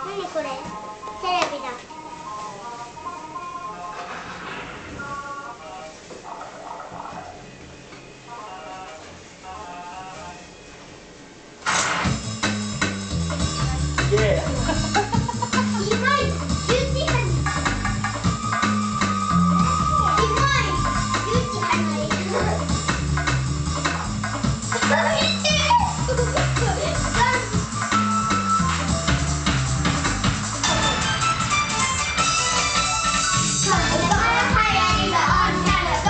何これ。テレビだ。 Yeah. キモい。18。キモい。18。見て。流行りの女の子。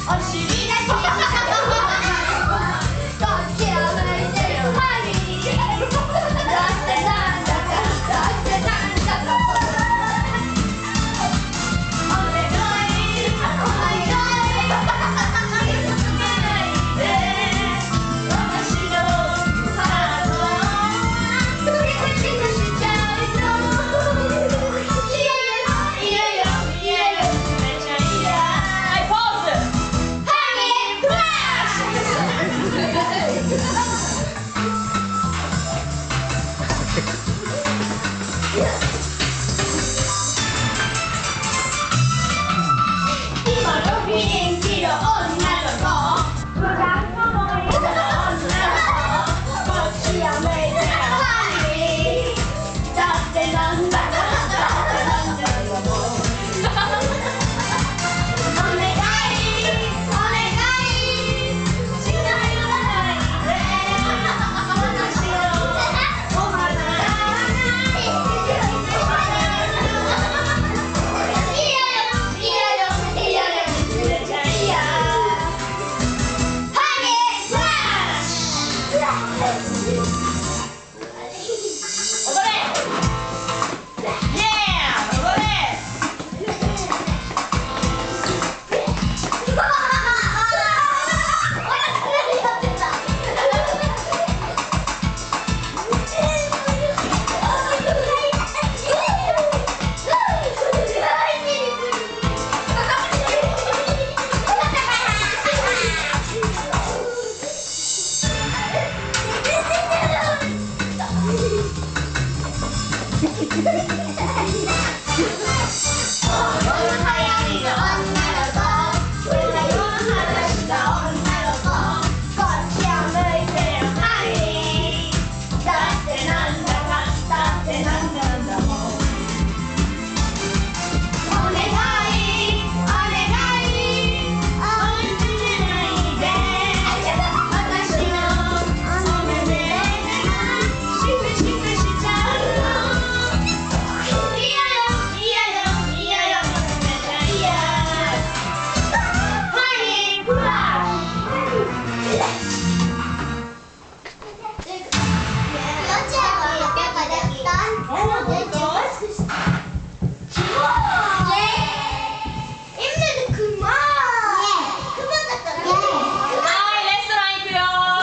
お尻だけ。こっちを向いてる。ハリー。だってなんだか、だってなんだか。お願い、お願い。ないで。私のハート。チクチクしちゃいそう。いやいやいやいやいや、めちゃ嫌。はい、ポーズ。ハリーフラッシュ。